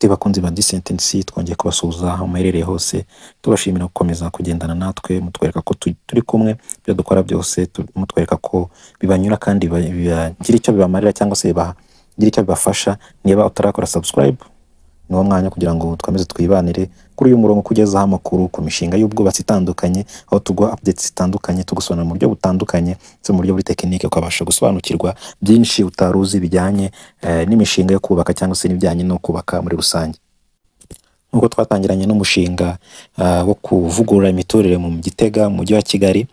Nshuti bakunzi ba Decent, twongeye kubasuhuza aho muherereye hose, tubashimira gukomeza kugendana natwe, mutwereka ko turi kumwe, ibyo dukora byose mutwereka ko bibanyura kandi bibagira icyo bibamarira cyangwa se bibagira icyo bibafasha. Niba utarakora subscribe, ni wo mwanya kugira ngo twemeze twibanire kuri uyu murongo, kugezaho amakuru ku mishinga y'ubwubatsi itandukanye, aho tuguha updates zitandukanye, tugusobanurira mu buryo butandukanye ndetse mu buryo buri tekinike, ukabasha gusobanukirwa byinshi utari uzi bijyanye n'imishinga yo kubaka cyangwa se n'ibijyanye no kubaka muri rusange. Nk'uko twatangiranye n'umushinga wo kuvugurura imiturire mu Gitega mu mujyi wa Kigali,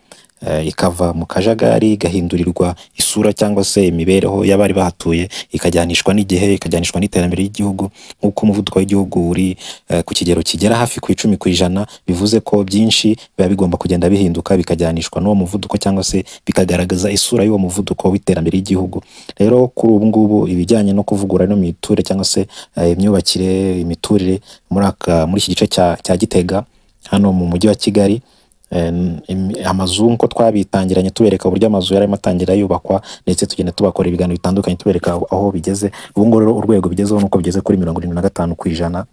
ikava mu kajagari igahindurirwa isura cyangwa se imibereho y'abari bahatuye, ikajyanishwa n'igihe, ikajyanishwa n'iterambere ry'igihugu. Nk'uko umuvuduko w'igihugu uri ku kigero kigera hafi ku 10%, bivuze ko byinshi biba bigomba kugenda bihinduka bikajyanishwa n'uwo muvuduko cyangwa se bikagaragaza isura y'uwo muvuduko w'iterambere ry'igihugu. Rero kuri ubu ngubu ibijyanye no kuvugurura ino miturire cyangwa se imyubakire, imiturire muri iki gice cya Gitega hano mu mujyi wa Kigali, amazu nk'uko twabitangiranye tubereka uburyo amazu yarimo atangira yubakwa, ndetse tugenda tubakora ibiganiro bitandukanye tubereka aho bigeze. Ubu ngubu rero urwego bigezeho nuko bigeze kuri 75%,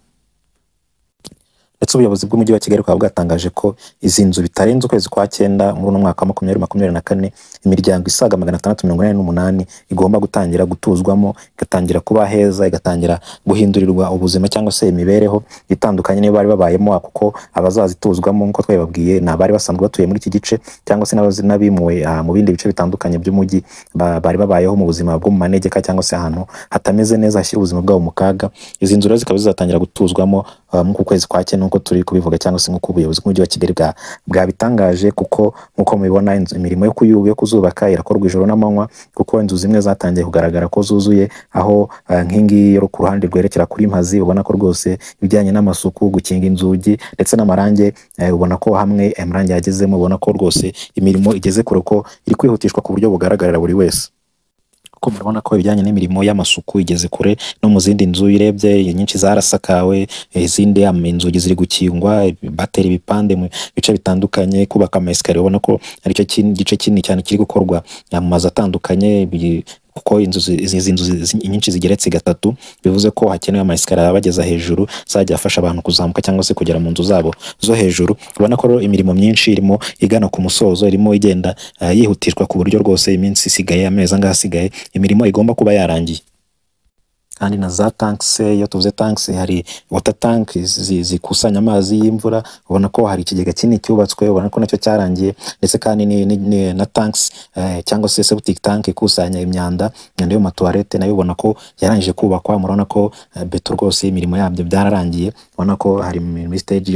ndetse ubuyobozi bw'umujyi wa Kigali bukaba bwatangaje ko izi nzu bitarenze ukwezi kwa cyenda muri uno mwaka wa 2024, imiryango isaga 688 igomba gutangira gutuzwamo, igatangira kuba heza, igatangira guhindurirwa ubuzima cyangwa se imibereho itandukanye n'iyo bari babayemo, kuko abazazituzwamo nk'uko twabibabwiye ni abari basanzwe batuye muri iki gice cyangwa se n'abimuwe mu bindi bice bitandukanye by'umujyi, bari babayeho mu buzima bwo mu manegeka cyangwa se ahantu hatameze neza hashyira ubuzima bwabo mu kaga. Izi nzu rero zikaba zizatangira gutuzwamo muri uku kwezi kwa cyenda nk'uko turi kubivuga cyangwa se nk'uko ubuyobozi bw'umujyi wa Kigali bwabitangaje, kuko nk'uko mubibona imirimo yo kuzubaka irakorwa ijoro n'amanywa, kuko inzu zimwe zatangiye kugaragara ko zuzuye, aho nk'ingiyi yo ku ruhande rwerekera kuri Mpazi ubona ko rwose ibijyanye n'amasuku, gukinga inzugi ndetse n'amarange, ubona ko hamwe amarange yagezemo, ubona ko rwose imirimo igeze kure, ko iri kwihutishwa ku buryo bugaragarira buri wese. Kuko murabona ko ibijyanye n'imirimo y'amasuku igeze kure, no mu zindi nzu urebye nyinshi zarasakawe, izindi inzugi ziri gukingwa, batera ibipande mu bice bitandukanye, kubaka ama esikariye, ubona ko aricyo gice kinini cyane kiri gukorwa mu mazu atandukanye, kuko izi nzu nyinshi zigeretse gatatu, bivuze ko hakenewe ama esikariye abageza hejuru, azajya afasha abantu kuzamuka cyangwa se kugera mu nzu zabo zo hejuru. Ubona ko rero imirimo myinshi irimo igana ku musozo, irimo igenda yihutishwa ku buryo rwose iminsi isigaye, amezi angahe asigaye, imirimo igomba kuba yarangiye. Kandi na za tanks, iyo tuvuze tanks hari water tank zikusanya amazi y'imvura, ubona ko hari ikigega kinini cyubatswe, ubona ko nacyo cyarangiye, ndetse kandi na tanks cyangwa se septic tank ikusanya imyanda yo mu matuwarete, nayo ubona ko yarangije kubakwa. Murabona ko beto rwose imirimo yabyo byararangiye, ubona ko hari muri stage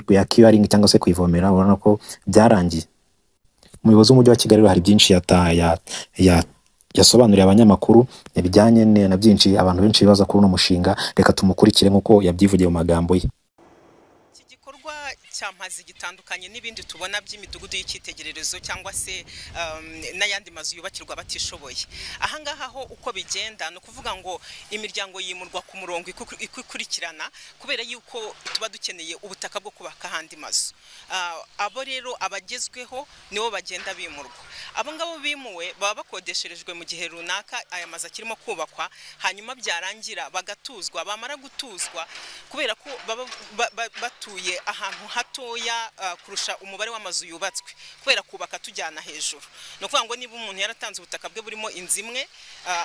ya curing cyangwa se kuyivomera, ubona ko byarangiye. Umuyobozi w'umujyi wa Kigali hari byinshi yasobanuriye abanyamakuru bijyanye na byinshi abantu benshi bibaza kuri uno mushinga. Reka tumukurikire nk'uko yabyivugiye mu magambo ye. Iki gikorwa cya Mpazi gitandukanye n'ibindi tubona by'imidugudu y'icyitegererezo cyangwa se n'ayandi mazu yubakirwa abatishoboye. Aha ngaha ho uko bigenda ni ukuvuga ngo imiryango yimurwa ku murongo ikurikirana, kubera yuko tuba dukeneye ubutaka bwo kubaka ahandi mazu. Abo rero abagezweho nibo bagenda bimurwa. Abo ngabo bimuwe baba bakodesherejwe mu gihe runaka aya mazu akirimo kubakwa, hanyuma byarangira bagatuzwa. Bamara gutuzwa, kubera ko baba batuye ahantu hatoya kurusha umubare w'amazu yubatswe, kubera kubaka tujyana hejuru. Ni ukuvuga ngo niba umuntu yaratanze ubutaka bwe burimo inzu imwe,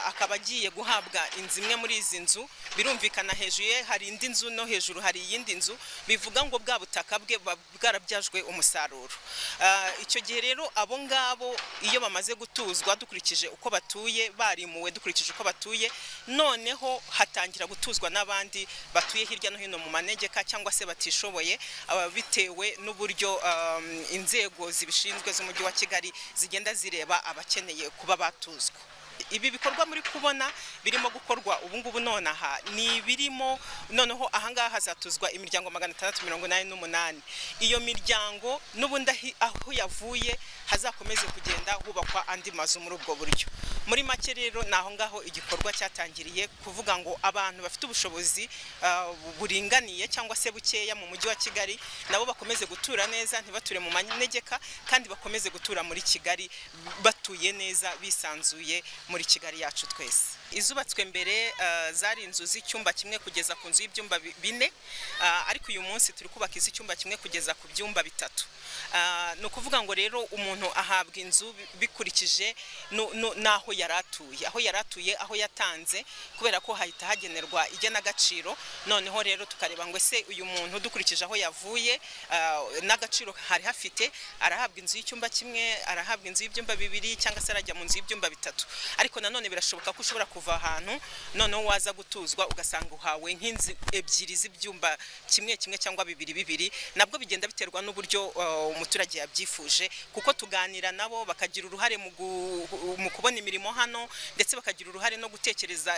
akaba agiye guhabwa inzu imwe muri izi nzu, birumvikana hejuru ye hari indi nzu, no hejuru hari iyindi nzu, bivuga ngo bwa butaka bwe bwarabyajwe umusaruro. Icyo gihe rero abo ngabo iyo bamaze gutuzwa dukurikije uko batuye, barimuwe dukurikije uko batuye, noneho hatangira gutuzwa n'abandi batuye hirya no hino mu manegeka cyangwa se batishoboye, bitewe n'uburyo inzego zibishinzwe z'umujyi wa Kigali zigenda zireba abakeneye kuba batuzwa. Ibi bikorwa muri kubona birimo gukorwa ubu ngubu nonaha ni birimo noneho ahangaha hazatuzwa imiryango 688. Iyo miryango n'ubundi aho yavuye hazakomeze kugenda hubakwa andi mazu muri ubwo buryo. Muri make rero naho ngaho igikorwa cyatangiriye, kuvuga ngo abantu bafite ubushobozi buringaniye cyangwa se bukeya mu mujyi wa Kigali nabo bakomeze gutura neza, ntibature mu manegeka, kandi bakomeze gutura muri Kigali batuye neza bisanzuye muri Kigali yacu twese. Izubatswe mbere zari inzu z'icyumba kimwe kugeza ku nzu y'ibyumba 4, ariko uyu munsi turi kubaka iz'icyumba kimwe kugeza ku byumba 3. Ni ukuvuga ngo rero umuntu ahabwa inzu bikurikije n'aho yaratuye, aho yaratuye, aho yatanze, kubera ko hahita hagenerwa igenagaciro. Noneho rero tukareba ngo ese uyu muntu dukurikije aho yavuye n'agaciro hari hafite, arahabwa inzu y'icyumba kimwe, arahabwa inzu y'ibyumba 2, cyangwa se arajya mu nzu y'ibyumba 3. Ariko nanone birashoboka ko ushobora kuva ahantu noneho waza gutuzwa ugasanga uhawe nk'inzu 2 z'ibyumba kimwe kimwe cyangwa 2 2, nabwo bigenda biterwa n'uburyo umuturage yabyifuje, kuko tuganira nabo bakagira uruhare mu kubona imirimo hano, ndetse bakagira uruhare no gutekereza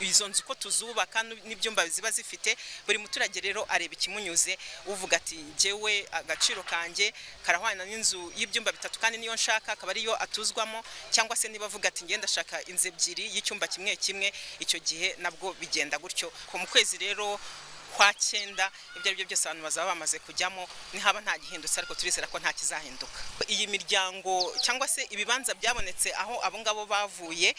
izo nzu ko tuzubaka n'ibyumba ziba zifite. Buri muturage rero areba ikimunyuze, uvuga ati njyewe agaciro kanjye karahwana n'inzu y'ibyumba 3 kandi niyo nshaka, akaba ariyo atuzwamo, cyangwa se niba avuga ati ngenda ndashaka inzu 2 y'icyumba kimwe kimwe, icyo gihe nabwo bigenda gutyo. Mu kwezi rero kwa 9 ibyo ari byo byose abantu bazaba bamaze kujyamo, nihaba nta gihindutse, ariko turizera ko nta kizahinduka. Iyi miryango cyangwa se ibibanza byabonetse aho abo ngabo bavuye,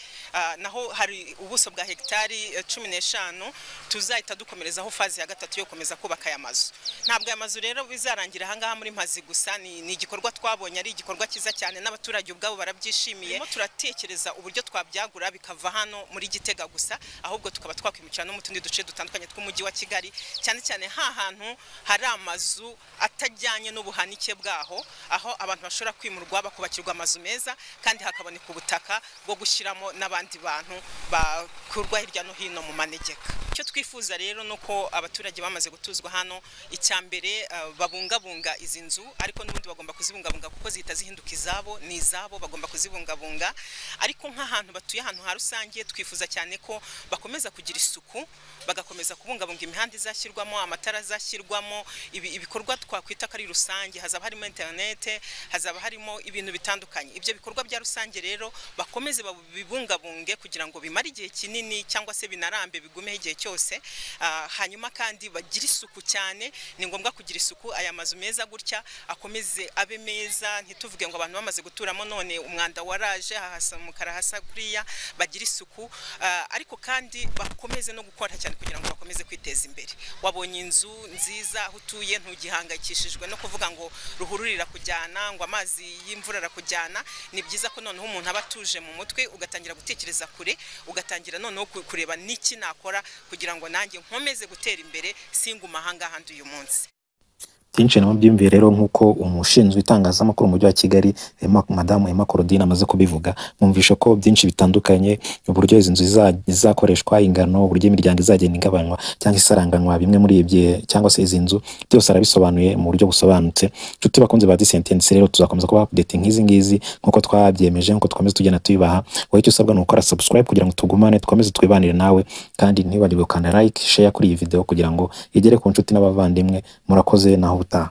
naho hari ubuso bwa hegitari 15 tuzahita dukomerezaho fazi ya 3 yo gukomeza kubaka aya mazu. Ntabwo aya mazu rero bizarangira aha ngaha muri Mpazi gusa, ni igikorwa twabonye ari igikorwa cyiza cyane, n'abaturage ubwabo barabyishimiye. Turatekereza uburyo twabyagura bikava hano muri Gitega gusa, ahubwo tukaba twakwimukira no mu tundi duce dutandukanye tw'umujyi wa Kigali, cyane cyane ha hantu hari amazu atajyanye n'ubuhanike bwaho, aho abantu bashobora kwimurwa bakubakirwa amazu meza, kandi hakaboneka ubutaka bwo gushyiramo n'abandi bantu bakurwa hirya no hino mu manegeka. Icyo twifuza rero nuko abaturage bamaze gutuzwa hano, icya mbere babungabunga izi nzu, ariko n'ubundi bagomba kuzibungabunga kuko zihita zihinduka izabo, ni izabo, bagomba kuzibungabunga. Ariko nk'ahantu batuye ahantu ha rusange, twifuza cyane ko bakomeza kugira isuku, bagakomeza kubungabunga imihanda izashyirwamo, amatara azashyirwamo, ibikorwa twakwita ko ari rusange, hazaba harimo internet, hazaba harimo ibintu bitandukanye. Ibyo bikorwa bya rusange rero bakomeze babibungabunge kugira ngo bimare igihe kinini cyangwa se binarambe, bigumeho igihe cyose. Hanyuma kandi bagira isuku cyane, ni ngombwa kugira isuku. Aya mazu meza gutya akomeze abe meza, ntituvuge ngo abantu bamaze guturamo none umwanda waraje hahasa umukara hasa kuriya, bagira isuku. Ariko kandi bakomeze no gukora cyane kugira ngo bakomeze kwiteza imbere. Wabonye inzu nziza aho utuye, ntugihangayikishijwe no kuvuga ngo ruhururira kujyana, ngo amazi y'imvura arakujyana. Ni byiza ko noneho umuntu aba atuje mu mutwe, ugatangira gutekereza kure, ugatangira noneho kureba n'iki nakora kugira ngo nanjye nkomeze gutera imbere, singuma aha ngaha ndi uyu munsi. Byinshi namo byumviye rero nk'uko umushinzwe itangazamakuru mu mujyi wa Kigali Madamu Emma Claudine amaze kubivuga, mwumvisha ko byinshi bitandukanye, uburyo izi nzu zizakoreshwa, ingano, uburyo imiryango izagenda igabanywa cyangwa isaranganywa bimwe muri ibyo, cyangwa se izi nzu, byose arabisobanuye mu buryo busobanutse. Nshuti bakunze ba Decent rero, tuzakomeza kuba update nk'izi ngizi nk'uko twabyemeje, nk'uko dukomeza tugenda tubibaha. Wowe icyo usabwa ni ukora subscribe kugira ngo tugumane, dukomeze twibanire nawe, kandi ntiwibagirwe gukanda like, share kuri iyi video kugira ngo igere ku nshuti n'abavandimwe. Murakoze, naho ubutaha.